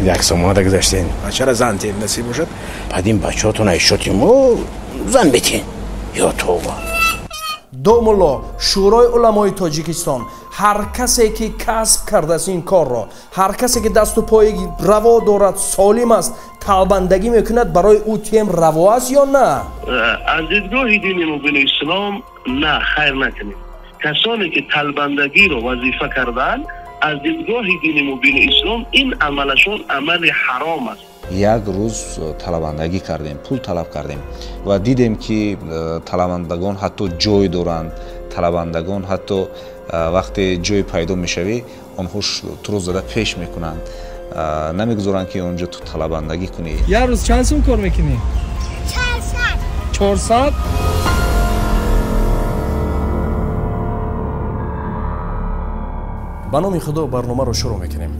Як сомона гузаштем. Бачара зан тем насиб бошад. Баъд ин бачаҳотон айшотим о зан битин. Ё тавба. Домулло, Шӯрои уламои Тоҷикистон, ҳар касе ки касб кардааст ин корро, ҳар касе ки дасту пои раво дорад, солим аст, талбандагӣ мекунад, барои ӯ тем раво аст ё на? Аз дидгоҳи дини мубини ислом на, хайр накунед. Касоне ки талбандагиро вазифа кардаанд, аз дидгоҳи дини мубини ислом ин амалашон амали ҳаром аст. Як рӯз талабандагӣ кардем, пул талаб кардем ва дидем, ки талабандагон ҳатто ҷой доранд. Талабандагон ҳатто вақте ҷой пайдо мешавӣ, онҳо туро зада пеш мекунанд, намегузоранд, ки онҷо ту талабандагӣ кунӣ. Як рӯз чанд сум кор мекунӣ? 400. Ба номи Худо барномаро шурӯъ мекунем.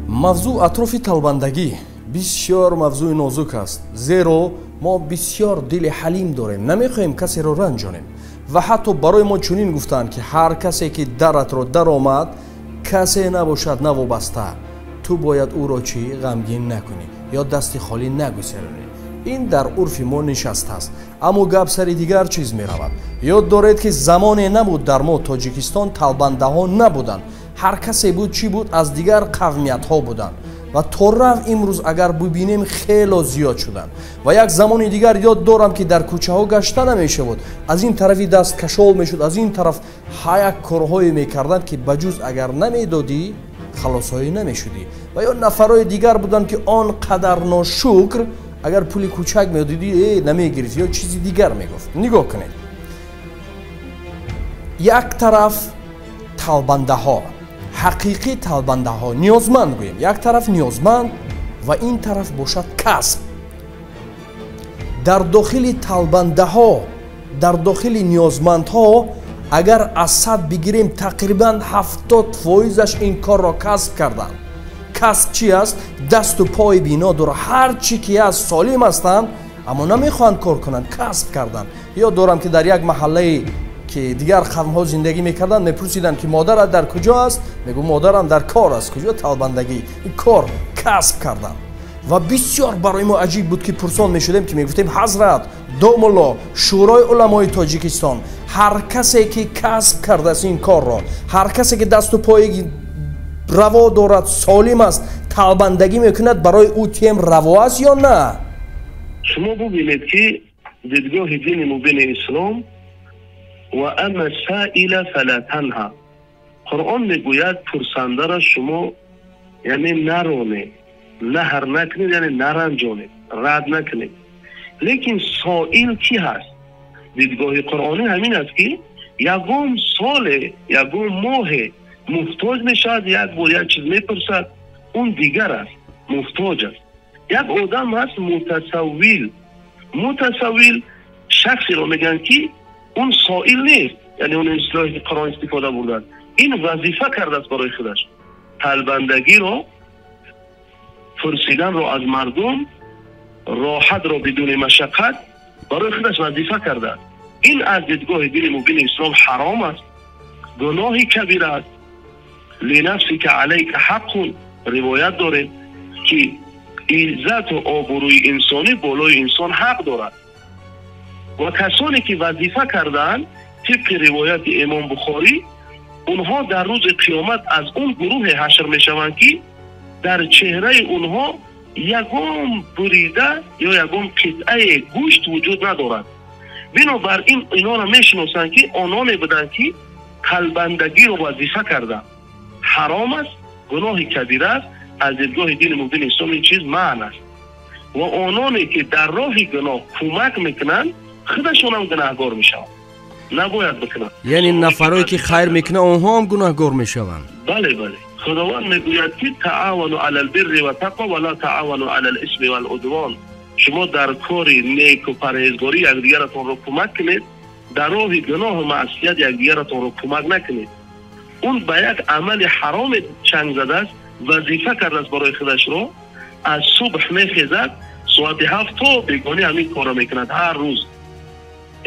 Мавзӯъ атрофи талбандагӣ бисёр мавзӯи нозук аст, зеро мо бисёр дили ҳалим дорем, намехоҳем касеро ранҷонем ва ҳатто барои мо чунин гуфтанд, ки ҳар касе ки даратро даромад, касе набошад навобаста, ту бояд ӯро чӣ ғамгин накунӣ ё дасти холӣ нагусеронӣ. Ин дар урфи мо нишастааст. Аммо гап сари дигар чиз меравад. Ёд доред, ки замоне набуд дар мо Тоҷикистон талбандаҳо набуданд. Ҳар касе буд, чӣ буд, аз дигар қавмиятҳо буданд ва то рафт имрӯз агар бибинем, хело зиёд шуданд. Ва як замони дигар ёд дорам, ки дар кӯчаҳо гашта намешавуд, аз ин тарафи даст кашол мешуд, аз ин тараф ҳа як корҳое мекарданд, ки ба ҷуз агар намедодӣ, халосҳое намешудӣ. Ва ё нафарҳои дигар буданд, ки он қадар ношукр, агар пули кӯчак медодӣ, намегирифт ё чизи дигар мегуфт. Нигоҳ кунед, як тараф талбандаҳо, ҳақиқӣ талбандаҳо, ниёзманд гӯем, як тараф ниёзманд ва ин тараф бошад касб. Дар дохили талбандаҳо, дар дохили ниёзмандҳо агар аз 100 бигирем, тақрибан 70%-аш ин корро касб карданд. Касб чи аст? Дасту пои бино дора, ҳар чӣ ки аст, солим ҳастанд, аммо намехоҳанд кор кунанд, касб карданд. Ёд дорам, ки дар як маҳаллае ки дигар қавмҳо зиндагӣ мекарданд, мепурсиданд, ки модарат дар куҷо аст? Мегӯ, модарам дар кор аст. Куҷо талбандагӣ? Ин кор касб карданд. Ва бисёр барои мо аҷиб буд, ки пурсон мешудем, ки мегуфтем: ҳазрат домулло, Шӯрои уламои Тоҷикистон, ҳар касе ки касб кардааст ин корро, ҳар касе ки дасту пои раво дорад, солим аст, талбандагӣ мекунад, барои ӯ тем раво аст ё на? Шумо бубинед, ки дидгоҳи дини мубини ислом: ва амма саила фала танҳа. Қуръон мегӯяд, пурсандаро шумо яъне наронед, наҳр накунед, яъне наранҷонед, рад накунед. Лекин соил кӣ ҳаст? Дидгоҳи қуръонӣ ҳамин аст, ки ягон соле, ягон моҳе муҳтоҷ мешавад, як бор як чиз мепурсад, он дигар аст, муҳтоҷ аст. Як одам ҳаст мутасаввил. Мутасаввил шахсеро мегӯянд, ки он соил нест, яъне он истилоҳе ки Қуръон истифода бурданд, ин вазифа кардааст барои худаш талбандагиро, пурсиданро аз мардум, роҳатро бидуни машаққат барои худаш вазифа кардааст. Ин аз дидгоҳи дини мубини ислом ҳаром аст, гуноҳи кабира аст. Линафсика алайка ҳаққун, ривоят дорем, ки иззату обрӯи инсонӣ болои инсон ҳақ дорад. Ва касоне ки вазифа кардаанд, тибқи ривояти имом Бухорӣ, онҳо дар рӯзи қиёмат аз он гурӯҳе ҳашр мешаванд, ки дар чеҳраи онҳо ягон бурида ё ягон қитъаи гӯшт вуҷуд надорад. Бинобар ин инҳоро мешиносанд, ки ононе буданд, ки қалбандагиро вазифа карданд. Ҳаром аст, гуноҳи кабира аст. Аз дидгоҳи дини мубини ислом ин чиз маън аст. Ва ононе ки дар роҳи гуноҳ кӯмак мекунанд, худашонам гунаҳгор мешаванд, набояд бикунанд. Яъне нафарое ки хайр мекунанд, онҳо ҳам гунаҳгор мешаванд. Бале, бале. Худованд мегӯяд, ки таавану алал бирри ва тақва ва ла таавану алал исми вал удвон. Шумо дар кори неку парҳезгорӣ якдигаратонро кӯмак кунед, дар роҳи гуноҳу маъсият якдигаратонро кӯмак накунед. Он ба як амали ҳароме чанг задааст, вазифа кардааст барои худашро. Аз субҳ мехезад соати 7 то бегонӣ ҳамин корро мекунад ҳар рӯз.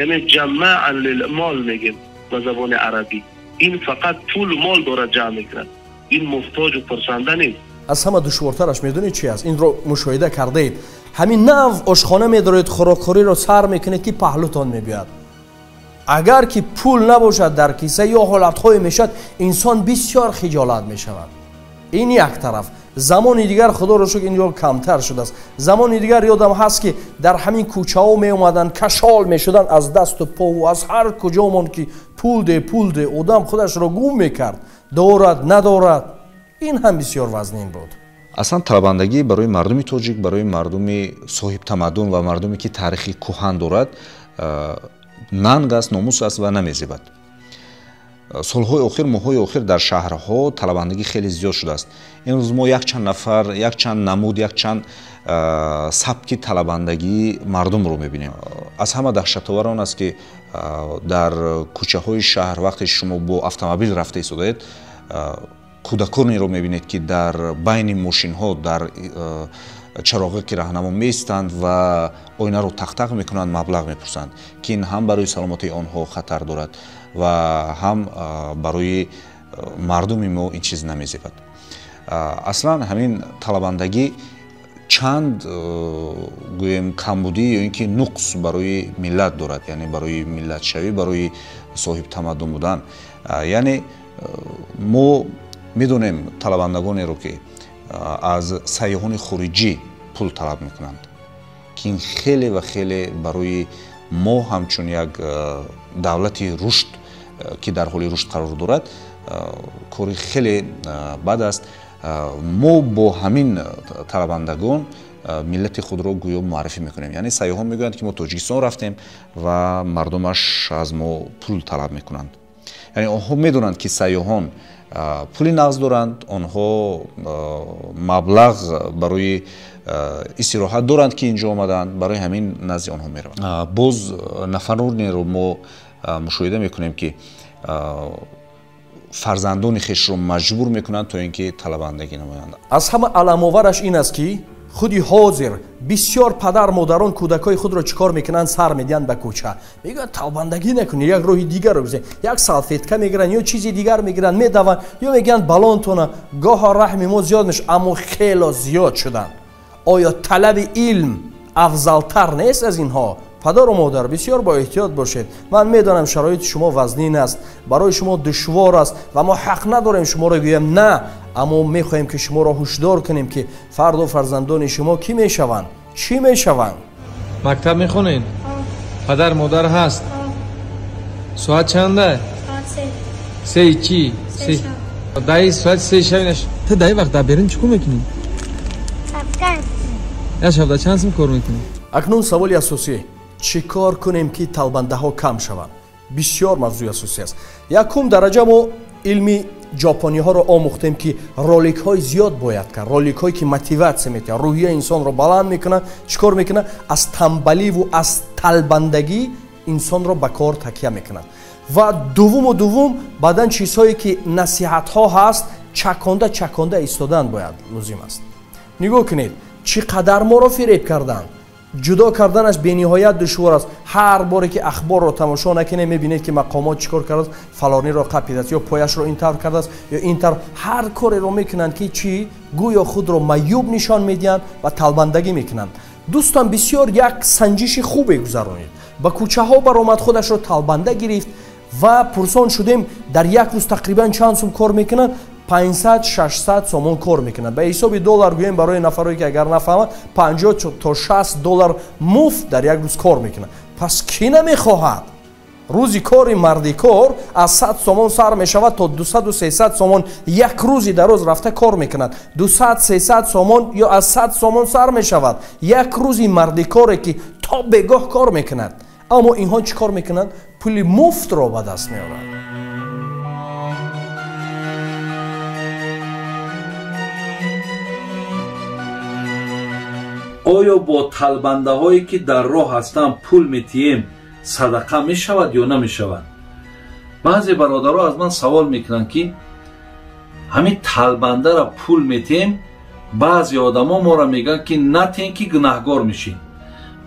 Яъне ҷамаан лилмол мегем ба забони арабӣ. Ин фақат пул мол дорад ҷамъ мекунад, ин муҳтоҷу пурсанда нест. Аз ҳама душвортараш медонед чи аст? Инро мушоҳида кардаед. Ҳамин нав ошхона медоред, хӯрокхӯриро сар мекунед, ки паҳлутон мебиёяд. Агар ки пул набошад дар киса ё ҳолатҳое мешавад, инсон бисёр хиҷолат мешавад. Ин як тараф. Замони дигар, худоро шукр, ин камтар шудааст. Замони дигар ёдам ҳаст, ки дар ҳамин кӯчаҳо меомаданд, кашол мешуданд аз дасту пову аз ҳар куҷомон, ки пул де, пул де, одам худашро гум мекард, дорад надорад. Ин ҳам бисёр вазнин буд. Аслан талабандагӣ барои мардуми тоҷик, барои мардуми соҳибтамаддун ва мардуме ки таърихи кӯҳан дорад, нанг аст, номус аст ва намезебад. Солҳои охир, моҳҳои охир дар шаҳрҳо талабандагӣ хеле зиёд шудааст. Имрӯз мо якчанд нафар, якчанд намуд, якчанд сабки талабандагии мардумро мебинем. Аз ҳама даҳшатовар он аст, ки дар кӯчаҳои шаҳр вақте шумо бо автомобил рафта истодаед, кӯдаконеро мебинед, ки дар байни мошинҳо дар чароғе ки раҳнамо меистанд ва оинаро тақтақ мекунанд, маблағ мепурсанд, ки ин ҳам барои саломатии онҳо хатар дорад ва ҳам барои мардуми мо ин чиз намезебад. Аслан ҳамин талабандагӣ чанд гӯем камбудӣ ё ин ки нуқс барои миллат дорад, яъне барои миллатшавӣ, барои соҳибтамаддун будан. Яъне мо медонем талабандагонеро, ки аз сайёҳони хориҷӣ пул талаб мекунанд, ки ин хеле ва хеле барои мо ҳамчун як давлати рушд, ки дар ҳоли рушд қарор дорад, кори хеле бад аст. Мо бо ҳамин талабандагон миллати худро гӯё муаррифӣ мекунем. Яъне сайёҳон мегӯянд, ки мо Тоҷикистон рафтем ва мардумаш аз мо пул талаб мекунанд. Яъне онҳо медонанд, ки сайёҳон пули нағз доранд, онҳо маблағ барои истироҳат доранд, ки инҷо омаданд, барои ҳамин назди онҳо мераванд. Боз нафаронеро мо мушоҳида мекунем, ки фарзандони хешро маҷбур мекунанд, то ин ки талабандагӣ намоянд. Аз ҳама аламовараш ин аст, ки худи ҳозир бисёр падар модарон кӯдакҳои худро чӣ кор мекунанд? Сар медиҳанд ба кӯча, мегӯянд талбандагӣ накунед, як роҳи дигарро бизанед, як салфетка мегиранд ё чизи дигар мегиранд, медаванд ё мегӯянд балонтона. Гоҳо раҳми мо зиёд мешавад, аммо хело зиёд шуданд. Оё талаби илм афзалтар нест аз инҳо? Падару модар, бисёр бо эҳтиёт бошед. Ман медонам шароити шумо вазнин аст, барои шумо душвор аст ва мо ҳақ надорем шуморо гӯем на, аммо мехоҳем, ки шуморо ҳушдор кунем, ки фарду фарзандони шумо кӣ мешаванд, чӣ мешаванд. Мактаб мехонед? Падар модар ҳаст? Соат чанда? Сеи чӣ? Даи соати 3 шаби. Ту даи вақт дар берун чӣ кор мекунӣ? Як шаб дар чанд сум кор мекунӣ? Акнун саволи асосӣ: чӣ кор кунем, ки талбандаҳо кам шаванд? Бисёр мавзӯи асосӣ аст. Якум дараҷа мо илми ҷопониҳоро омӯхтем, ки роликҳои зиёд бояд кард, роликҳое ки мотиватсия метиҳанд, рӯҳияи инсонро баланд мекунанд. Чӣ кор мекунанд? Аз тамбаливу аз талбандагӣ инсонро ба кор такя мекунанд. Ва дуввуму баъдан чизҳое ки насиҳатҳо ҳаст, чаконда чаконда истодан бояд лозим аст. Нигоҳ кунед, чӣ қадар моро фиреб карданд. Ҷудо карданаш бениҳоят душвор аст. Ҳар боре ки ахборро тамошо накунем, мебинед, ки мақомот чӣ кор кардааст, фалониро қапидааст ё пояшро ин тавр кардааст ё ин тавр. Ҳар кореро мекунанд, ки чӣ гӯё худро маъюб нишон медиҳанд ва талбандагӣ мекунанд. Дӯстон, бисёр як санҷиши хубе гузаронид. Ба кӯчаҳо баромад, худашро талбанда гирифт ва пурсон шудем, дар як рӯз тақрибан чанд сум кор мекунанд? 500-600 сомон кор мекунанд. Ба ҳисоби доллар гӯем, барои нафарое ки агар нафаҳманд, 50 то 60 доллар муфт дар як рӯз кор мекунанд. Пас кӣ намехоҳад? Рӯзи кори мардикор аз 100 сомон сар мешавад то 200-300 сомон. Як рӯзи дароз рафта кор мекунад, 200-300 сомон ё аз 100 сомон сар мешавад як рӯзи мардикоре, ки то бегоҳ кор мекунад. Аммо инҳо чӣ кор мекунанд? Пули муфтро ба даст меоранд. Оё бо талбандаҳое, ки дар роҳ ҳастанд, пул метиҳем, садақа мешавад ё намешавад? Баъзе бародаро аз ман савол мекунанд, ки ҳамин талбандара пул метиҳем, баъзе одамо моро мегӯянд, ки натен, ки гунаҳгор мешӣ.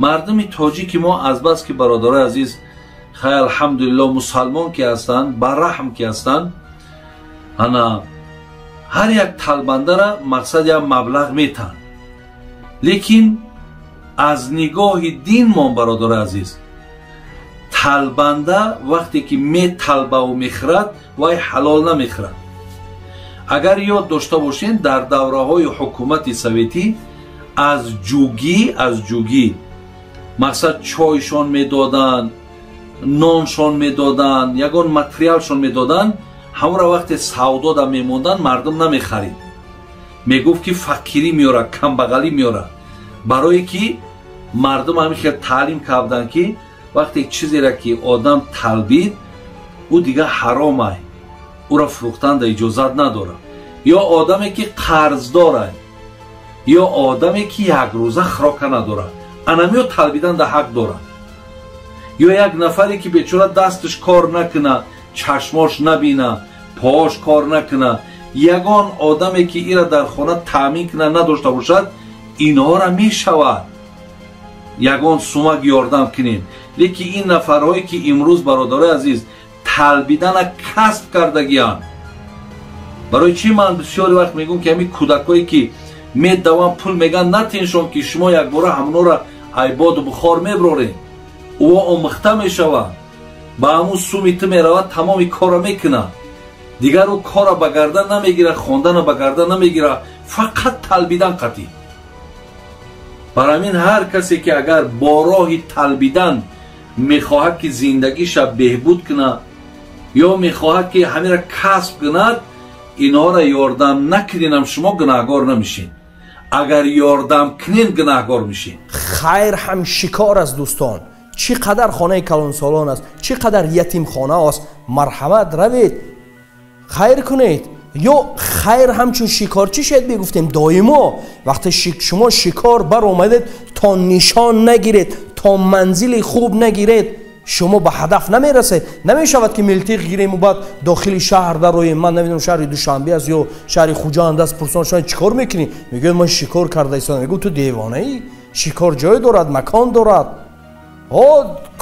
Мардуми тоҷики мо азбаски, бародарои азиз, хай алҳамдулилло, мусалмон ки ҳастанд, бараҳм ки ҳастанд, ана Ҳар як талбандара мақсад як маблағ метан, лекин аз нигоҳи дин мон, бародари азиз, талбанда вақте ки металбаву мехӯрад, вай ҳалол намехӯрад. Агар ёд дошта бошед, дар давраҳои ҳукумати советӣ аз ҷугӣ мақсад чойшон медоданд, ноншон медоданд, ягон материалшон медоданд, ҳамонро вақте савдода мемонданд, мардум намехарид. Мегуфт ки фақирӣ меорад, камбағалӣ меорад. Барое ки мардум ҳамин хел таълим карданд, ки вақте чизеро ки одам талбид, ӯ дигар ҳаромай, ӯро фурӯхтанда иҷозат надорад. Ё одаме ки қарздорай, ё одаме ки якрӯза хӯрока надорад, анамиё талбиданда ҳақ дорад. Ё як нафаре ки бечора дасташ кор накуна, чашмош набина, поаш кор накуна, ягон одаме ки ира дар хона таъмин куна надошта бошад, инҳоро мешавад ягон сумак ёрдам кунем. Лекин ин нафарҳое ки имрӯз, бародарои азиз, талбидана касб кардагианд. Барои чӣ ман бисёри вақт мегӯм, ки ҳамин кӯдакое ки медаванд, пул мегӯянд, натеншон ки шумо якбора ҳамонҳоро айбоду бухор меброред, ӯ омӯхта мешавад, ба ҳамун суми ту меравад, тамоми корро мекунад, дигар ӯ корро ба гардан намегирад, хондана ба гардан намегирад, фақат талбидан қатъӣ. Барои ҳамин ҳар касе ки агар бо роҳи талбидан мехоҳад ки зиндагиша беҳбуд кунад ё мехоҳад ки ҳаминро касб кунад, инҳоро ёрдам накунинам, шумо гунаҳгор намешед. Агар ёрдам кунен, гунаҳгор мешед. Хайр ҳам шикор аст, дӯстон. Чӣ қадар хонаи калонсолон аст, чӣ қадар ятимхона аст, марҳамат равед, хайр кунед. Ё хайр ҳамчун шикорчӣ шед, мегуфтем доимо вақте шумо шикор баромадед, то нишон нагиред, то манзили хуб нагиред, шумо ба ҳадаф намерасед. Намешавад ки милтиқ гирем ва баъд дохили шаҳр дароем. Ман намедонам шаҳри Душанбе аст ё шаҳри Хуҷанд аст, пурсон шумо чӣ кор мекунӣ? Мегӯяд ман шикор карда истодам. Мегӯ ту девонаӣ? Шикор ҷой дорад, макон дорад.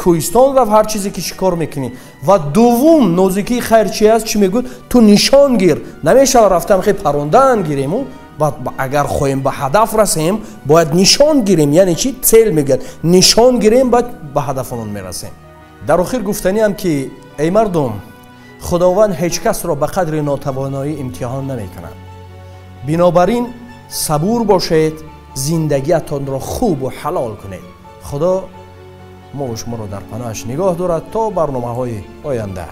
Кӯҳистон рафт, ҳар чизе ки шикор мекунӣ. Ва дуввум нозикии хайр чи аст? Чӣ мегӯяд? Ту нишон гир. Намешавад рафтам хе парондаан гирему, баъд агар хоҳем ба ҳадаф расем, бояд нишон гирем. Яъне чи? Цель мегӯяд. Нишон гирем, баъд ба ҳадафамон мерасем. Дар охир гуфтаниам ки эй мардум, Худованд ҳеҷ касро ба қадри нотавоноӣ имтиҳон намекунад. Бинобар ин сабур бошед, зиндагиатонро хубу ҳалол кунед. Худо мо шуморо дар паноҳаш нигоҳ дорад то барномаҳои оянда.